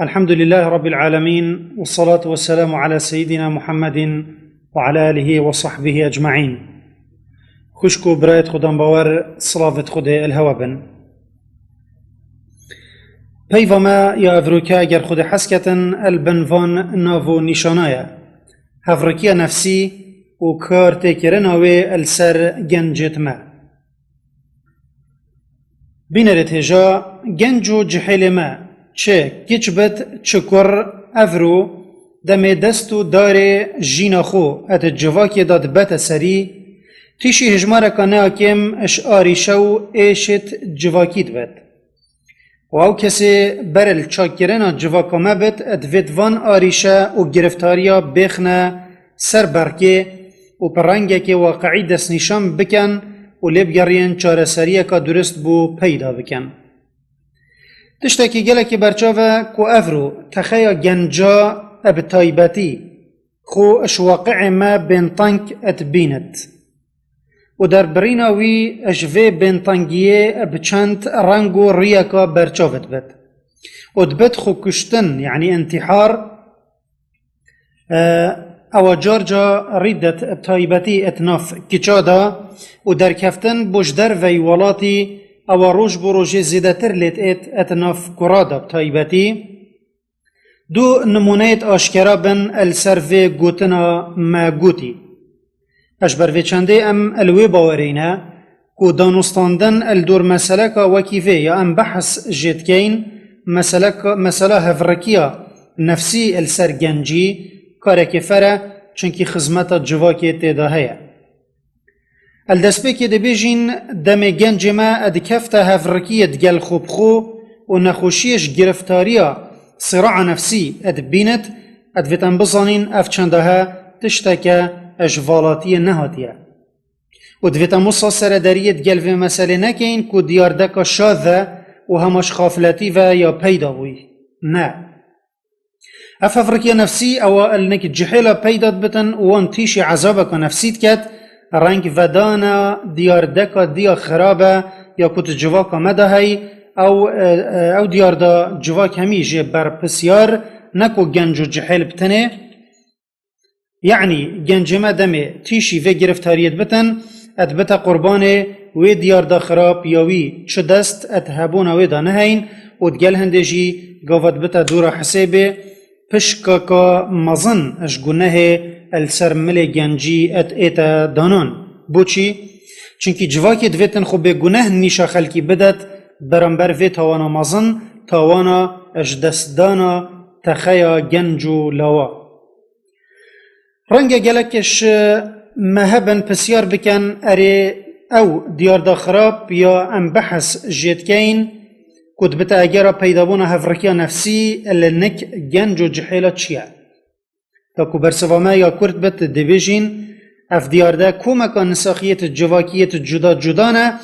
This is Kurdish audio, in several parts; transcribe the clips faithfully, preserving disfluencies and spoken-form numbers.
الحمد لله رب العالمين، والصلاة والسلام على سيدنا محمد وعلى آله وصحبه أجمعين. Xwişk û birayet xudan bawer, silavêt Xwedê el hewe bin. Peyva me ya evroke, ger Xwedê hes ketin, el bin van nav û nîşana ye. Hevrikiya nefsî û kar têkirina wê el ser gencêt me. Bînerê têja, genc û cihêlê me, çi kiç bit, çi kur, evro, demê dest û darê jîna xwe et civakê de dibete serî, tîşî hijmareka neakêm ji arîşe û êşêt civakî dibet. Û ew kesê ber li çakkirina civaka me bit, divêt van arîşe û giriftariya bêxne ser berkê û bi rengekê waqiî destnîşan bikin û lê bigeriyên çareseriyeka durist bû peyda bikin. Tiştekî gelekî berçav e ku evro texeya genca e bi taybetî xwe ji waqiê me bênteng dibînit û derbirîna wî ji vê bêntengiyê bi çend reng û riyeka berçav dibit û dibit xwekuştin, yanî întîhar, e, ewa car car rîdet bi taybetî et nav kiça de û derkeftin bo ji derveyî welatî, ewa roj bo rojê zêdetir lê diêt et nav kura de bi taybetî. Du nimûneyêt aşkera bin el ser vê gotina me gotî. Ji ber vê çendê em el wê bawerê ne ku danûstandin el dor meseleka wekî vê ya em behs jê dikeyin, meseleka, mesela hevrikiya nefsî el ser gencî karekê fer e, çunkî xizmeta civakê tê de heye. El destpêkê dibêjin, demê gencê me dikefte hevrikiyê digel xwe bi xwe û nexweşiyê ji giriftariya siraa nefsî dibînit, divêt em bizanîn ev çenda he tişteke ji valatiyê nehatiye. Û divêt em wisa serederiyê digel vê meselê nekeyin ku diyardeka şav e û hema ji xafiletî ve ya peyda bûyî. Ne. Ev hevrikiya nefsî ewa el nik cihêla peyda dibitin û wan tîşî ezabeka nefsî diket, reng vedana diyardeka diya xirab e ya ku di civaka me de heyî, ew, e, e, ew diyarda civak hemî jê berpisyar ne ku genc û cihêl bi tenê. Yanî gencê me demê tîşî vê giriftariyê dibitin, dibite qurbanê wê diyarda xirab ya wî çi dest et hebûna wê de neheyin û digel hindê jî gava dibite dûra hisêbê, pişkaka mezin ji gunehê el ser milê gencî et ête danan. Boçî? Çunkî civakê divêtin xwe bê guneh nîşa xelkî bidet, beramber vê tawana mezin, tawana ji destdana texeya genc û lawa. Renge gelek ji me hebin pisyar bikin, erê, ew diyarda xirab ya em behs jê dikeyin ku dibite egera peydabûna hevrikiya nefsî li nik genc û cihêla çi ye? Ya ku bersiva me ya kurt bit, dibêjin, ev diyarde komeka nisaxiyêt civakiyêt cuda cuda ne,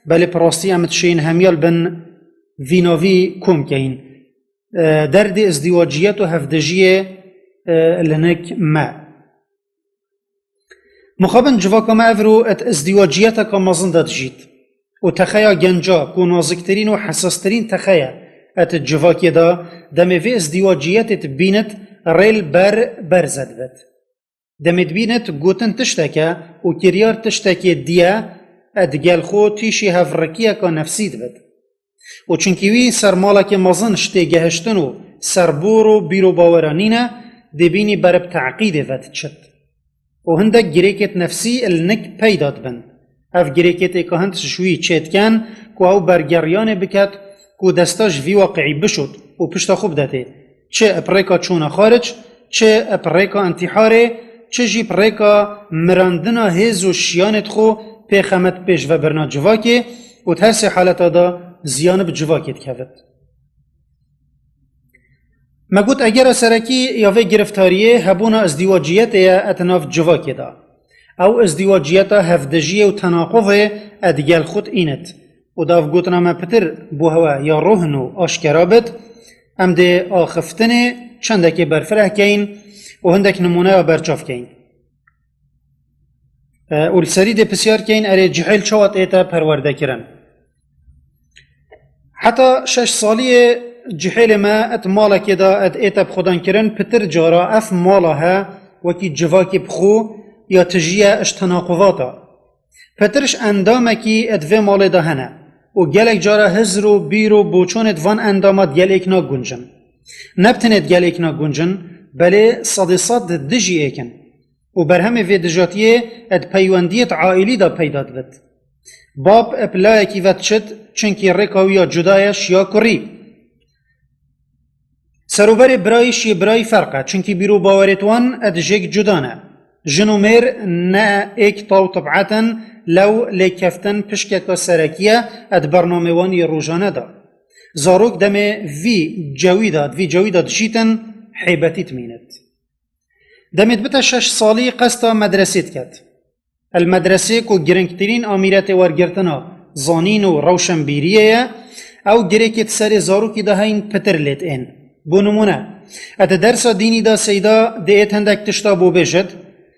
belê bi rastî em dişên hemiyal bin vînavî kom keyin. E, derdê izdîwaciyet û hevdijiyê, e, li nik me. Mixabin civaka me evro et izdîwaciyeteka mezin de dijît û texeya genca ku naziktirîn û hesastirîn texe ye et civakê de, demê vê izdîwaciyetê dibînit rêl ber berze dibit. Demê dibînit gotin tiştek e û kiryar tiştekê diye, e, digel xwe tîşî hevrikiyeka nefsî dibit. Û çunkî wî ser malekê mezin ji têgehiştin û serbor û bîr û bawera nîne, dê bînî ber bi teqîdê ve diçit. Û hindek girêkêt nefsî li nik peyda dibin. Ev girêkêt êka hind ji wî çêdiken ku ew bergeriyanê biket ku desta ji vî waqiî bişot û pişta xwe bidetê. Çi bi rêka çûna xaric, çi bi rêka întîharê, çi jî bi rêka mirandina hêz û şiyanêt xwe pê xemet pêşvebirina civakê û di her sê haleta de ziyan bi civakê dikevit. Me got egera serekî ya vê giriftariyê hebûna izdîwaciyetê ye et nav civakê de. Ew izdîwaciyeta hevdijiyê û tenaquzê et gel xwe dînit. Û dav gotina me pitir bo hewe ya rohin û aşkera bit, em dê axiftinê çendekê berfireh keyin û hindek nimûneya berçav keyin. E, û li serî dê pisyar keyin, erê, cihêl çawa tête perwerdekirin? Heta şeş saliyê Cihêlê me et malekê de et ête bi xwedan kirin, pitir cara ev mala he wekî civakê bi xwe ya tijî ye iş tenaquvata. Pitir ji endamekî et vê malê de hene û gelek cara hizr û bîr û boçonêt van endamat gel êk naguncin. Ne bi tenêt gel êk naguncin, belê sedê sed dijî êk in. Û berhemê vê dijatiyê et peywendiyêt aîlî de peyda dibit. Bab ep layekî ve diçit, çinkî rêka wî ya cuda ye şiya kurî. Serûberê birayî şiyê birayî ferq e, çinkî bîr û bawerêt wan et jêk cuda ne. Jin û mêr ne êk taw tibet in, lew lêkeftin pişkeka serekî ye et bernamê wan yê rojane de. Zarok demê vî cewî de, vî cewî de dijîtin, hêbetî dimînit. Demê dibite şeş salî qesta medresê diket. El medresê ku giringtirîn amîretê wergirtina zanîn û rewşenbîriyê ye, ew girêkê di serê zarokî de heyn pitir lê diên. Bo nimûne, e di dersa dînî de seyda diêt hindek tişta bo bêjit,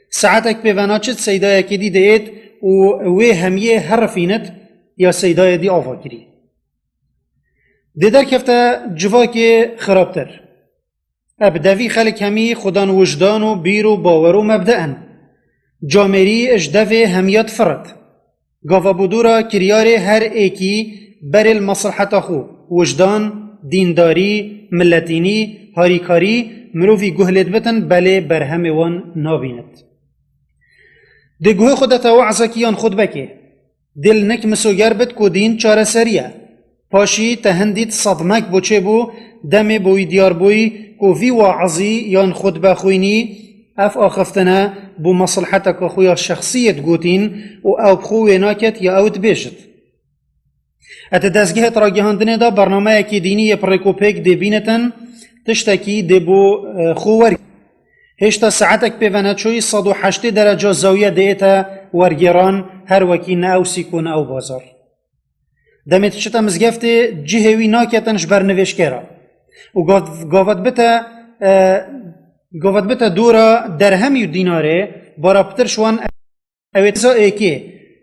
saetek pê ve naçit seydayekê dî diêt û wê hemiyê herifînit ya seydayê dî ava kirî. Dê derkefte civakê xirabtir. Eb devî xelk hemî xudan wijdan û bîr û bawer û mebde in. Camêrî ji devê hemiya difirit. Gava bûdûra kiryarê her êkî berê li mesleheta xwe, wijdan, dîndarî, miletînî, harîkarî, mirovî guh lê dibitin, belê berhemê wan nabînit. Dê guhê xwe de te we'zekî yan xutbekê. Dê li nik misoger bit ku dîn çareserî ye. Paşî te hindî di sedmek bo çêbû, demê bo wî diyar bûyî ku vî we'zî yan xutbe xwînî, ev axiftine bo meslheteke xwe ya şexsî yê digotîn û ew bi xwe wê naket ya ew dibêjit. E di dezgehê ragihandinê de bernameyekî dînî yê bi rêk û pêk dê bînitin, tiştekî dê bo, e, xwe wergî. Hêşta saetek pê ve neçoyî sed û heştê dereca zawiye diête wergêran, her wekî ne ew sîk û ne ew bazar. Demê diçite mizgeftê cihê wî naketin ji ber nivêjkera. Û gav-, gavet bite, e, gavet bite dora derhemî û dînarê, bara pitir ji wan Ew ê tiza êkê,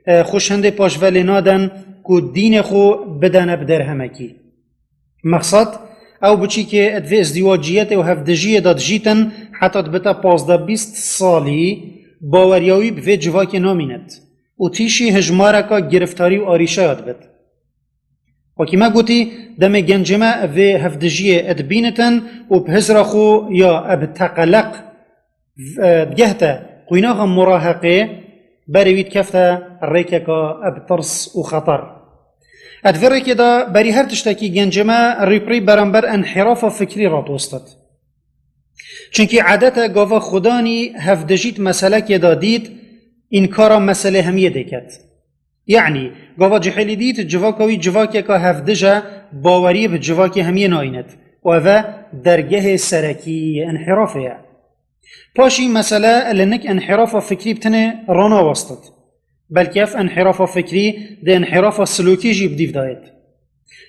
e, xwe ji hindê paşvelê naden ku dînê xwe bidene bi derhemekî. Mexsad, ew biçîkê di vê izdîwaciyetê û hevdijiyê de dijîtin, heta dibite pazdeh bîst salî, baweriya wî bi vê civakê namînit û tîşî hijmareka giriftarî û arîşeya dibit. Wekî me gotî, demê gencê me vê hevdijiyê dibînitin û bi hizra xwe ya bi teqeleq, e, digehte qwînaxa muraheqê, berê wî dikefte rêkeka bi tirs û xeter. Di vê rêkê de berî her tiştekî gencê me rîpirî beramber enhirafa fikrî radostit. Çunkî edete gava xudanî hevdijît meselekê de dît, înkara meselê hemiyê dêket. Yanî, gava cihêlî dît, civaka wî civakeka hevdij e, baweriyê bi civakê hemiyê nayînit û ev e dergehê serekî yê enhirafê ye. Paşî mesele li nik enhirafa fikrî bi tenê ranawastit. Belkî ev enhirafa fikrî di enhirafa silokî jî bi dîv dayêt.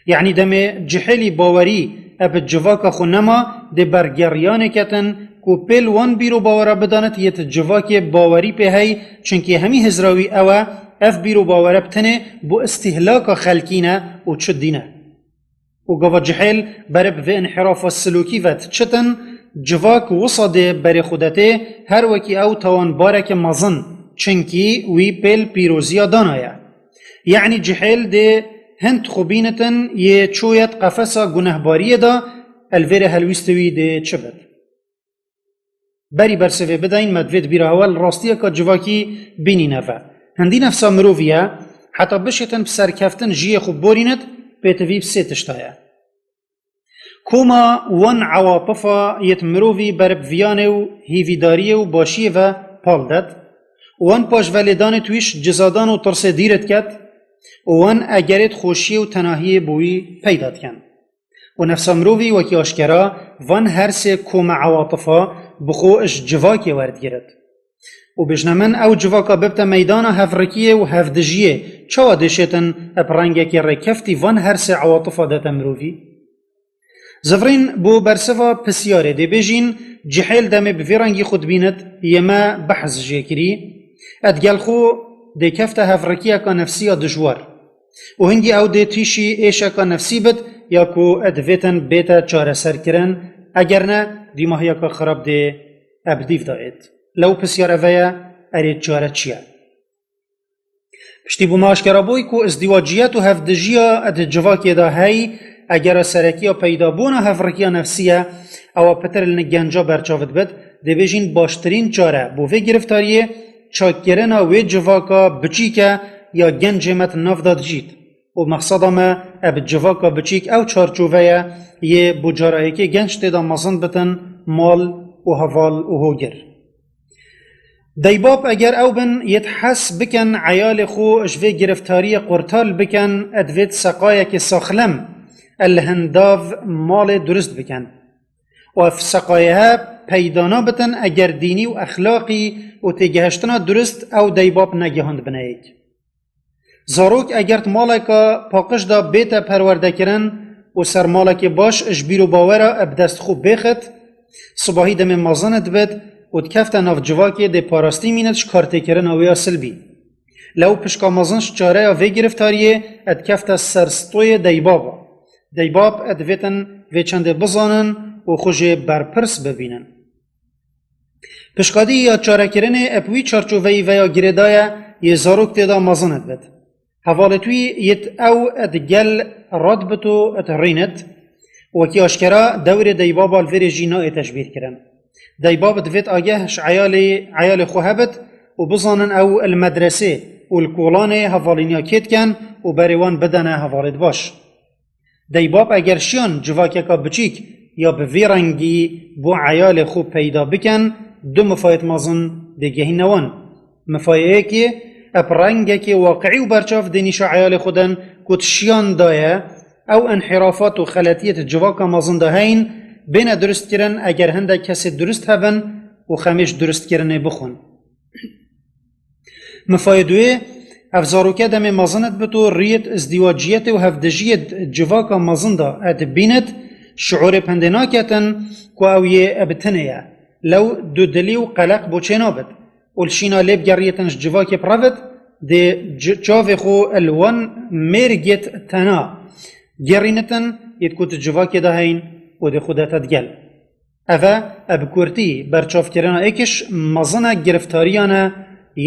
Yanî demê cihêlî bawerî e bi civaka xwe nema, dê bergeriyanê ketin ku pêl wan bîr û bawera bidanit yê di civakê bawerî pê hey, çunkî hemî hizra wî ew e, ev bîr û bawere bi tenê bo îstîhlaka xelkî ne û çi dî ne. Û gava cihêl berê bi vê inhirafa silokî ve diçitin, civak wisa dê berê xwe de tê, her wekî ew tawanbareke mezin, çunkî wî pêl pîroziya dana ye. Yanî cihêl dê hind xwe bînitin yê çoyet qefesa gunehbariyê de, el vêrê helwîstê wî dê çi bit. Berî bersivê bidayîn, me divê di bîra hewe li rastiyeka civakî bînîne ve. Hindî nefsa mirovî ye, heta bişêtin bi serkeftin jiyê xwe borînit, pêtivî bi sê tişta ye. Koma wan ewatifa yêt mirovî berib viyanê û hîvîdariyê û başiyê ve pal det, û wan paşvelêdanê twîş cizadan û tirsê dîr diket, û wan egerêt xweşiyê û tenahiyê bo wî peyda dikin. Û nefsa mirovî wekî aşkera van her sê koma ewatifa bi xwe ji civakê werdigirit. Û bêjne min ew civaka bibte meydana hevrikiyê û hevdijiyê, çawa dêşêtin bi rengekê rêkeftî van her sê ewatifa dete mirovî? Zivrîn bo bersiva pisyarê dê bêjîn, cihêl demê bi vê rengî xwe dibînit, yê me behs jê kirî, digel xwe dê kefte hevrikiyeka nefsî ya dijwar. Û hingî ew dê tîşî êşeka nefsî bit, ya ku divêtin bête çareserkirin, eger ne, dîmahiyeka xirab dê eb dîv de êt. Lew pisyar eve ye, erê çare çi ye? Piştî bû me aşkera bûy ku izdîwaciyet û hevdijiya di civakê de hey, egera serekiya peydabûna hevrikiya nefsî ye, ewa pitir li genca berçav dibit, dê bêjîn baştirîn çare bo vê giriftariyê çakkirina wê civaka biçîk e ya gencê me di nav de dijît. Û mexseda me, eb civaka biçîk ew çarçove ye yê bo cara yekê genc tê de mezin bitin, mal û heval û hogir. Deybab eger ew bin yêt hez bikin eyalê xwe ji vê giriftariyê qurtal bikin, divêt seqayekê saxlem li hindav malê durist bikin. Û ev seqayehe peyda nabitin eger dînî û exlaqî û têgehiştina durist ew deybab negihandbine yek. Zarok eger di maleka paqij de bête perwerdekirin û ser malekê baş ji bîr û bawera bi dest xwe bêxit, sibahî demê mezin dibit û dikefte nav civakê dê parastî mînit ji kartêkirina wê ya silbî. Lew pişka mezin ji çareya vê giriftariyê dikefte ser stoyê deybaba. Deybab divêtin vê çendê bizanin û xwe jê berpirs bibînin. Pişkadî ya çarekirinê eb wî çarçoveyî veya girêdaye yê zarok tê de mezin dibit. Hevalêt wî yêt ew digel radbit û dirînit. Wekî aşkera dewrê deybaba li vêrê jî nayê teşbîr kirin. Deybab divêt ageh ji eyalê, eyalê xwe hebit û bizanin ew li medresê û li kolanê hevalîniya kê dikin û berê wan bidene hevalêt baş. Deybab eger şiyan civakeka biçîk ya bi vî rengî bo eyalê xwe peyda bikin, du mifayêt mezin dê gehîne wan. Mifayê yekê, eb rengekê waqiî û berçav dê nîşa eyalê xwe den ku di şiyan de ye, ew inhîrafat û xeletiyêt civaka mezin de heyn, bêne duristkirin eger hindek kesê durist hebin û xemê ji duristkirinê bixwin. Mifayê duyê, ev zaroke demê mezin dibit û riyêt izdîwaciyetê û hevdijiyê di civaka mezin de dibînit, şiûrê pindê naketin ku ew yê bi tinê ye. Lew dudilî û qeleq bo çê nabit û li şîna lê bigeriyêtin ji civakê birevit, dê ci-, çavê xwe li wan mêrgêt tena gerînitin, yêt ku di civakê de heyn û dê xwe dete digel. Eve, e, bi kurtî, berçavkirina êkiş mezine giriftariyan e,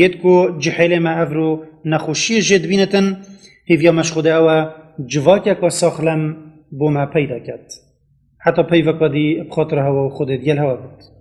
yêt ku cihêlê me evro nexweşiyê jê dibînitin, hêviya me ji Xwedê ew e, civakeka saxlem bo me peyda ket. Heta peyveka dî, bi xatir hewa û Xwedê digel hewa bit.